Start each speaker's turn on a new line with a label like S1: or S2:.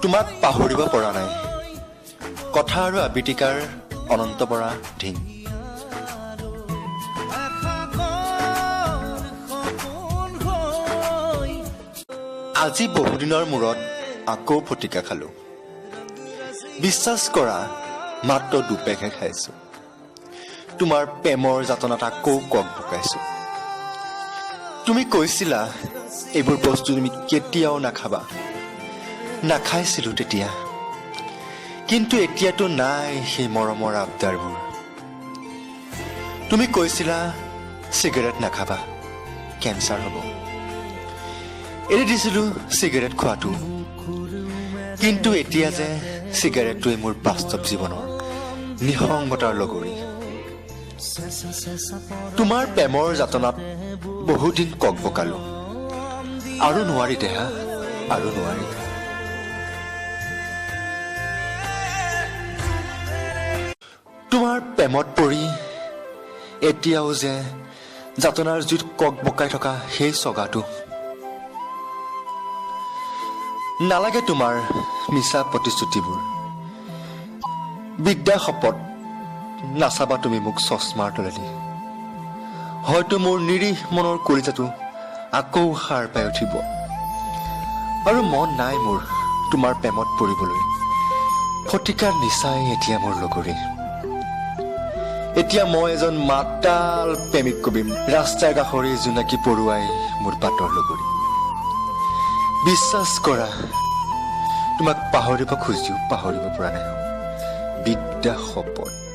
S1: তোমাক পাহৰিব পৰা নাই। কথা আৰু আবৃত্তিকাৰ অনন্ত বৰা ধিং। আজি বহুদিনৰ মূৰত আকৌ ফটিকা খালো। বিশ্বাস কৰা, মাত্ৰ দুপেকহে খাইছো। তোমাৰ প্ৰেমৰ যাতনাত আকৌ কক বকাইছো। তুমি কৈছিলা এইবোৰ বস্তু তুমি কেতিয়াও নাখাবা। নাখাইছিলো তেতিয়া, কিন্তু এতিয়াতো নাই সেই মৰমৰ আবদাৰবোৰ। তুমি কৈছিলা চিগাৰেট নাখাবা, কেঞ্চাৰ হ'ব। এৰি দিছিলো চিগাৰেট খোৱাটো, কিন্তু এতিয়া যে চিগাৰেটটোৱে মোৰ বাস্তৱ জীৱনৰ নিসংগতাৰ লগৰী। তোমাৰ প্ৰেমৰ যাতনাত বহুদিন কক বকালো। আৰু নোৱাৰি দেহা, আৰু নোৱাৰি। তোমাৰ প্ৰেমত পৰি এতিয়াও যে যাতনাৰ জুইত কক বকাই থকা সেই চগাটো। নালাগে তোমাৰ মিছা প্ৰতিশ্ৰুতিবোৰ। বিদ্যা শপত নাচাবা তুমি মোক চশমাৰ তলেদি। হয়তো মোৰ নিৰীহ মনৰ কলিজাটো আকৌ সাৰ পাই উঠিব। আৰু মন নাই মোৰ তোমাৰ প্ৰেমত পৰিবলৈ। ফটিকাৰ নিচাই এতিয়া মোৰ লগৰী। এতিয়া মই এজন মাতাল প্ৰেমিক কবি। ৰাস্তাৰ কাষৰে জোনাকী পৰুৱাই মোৰ বাটৰ লগৰী। বিশ্বাস কৰা, তোমাক পাহৰিব খুজিও পাহৰিব পৰা নাই। বিদ্যা শপত।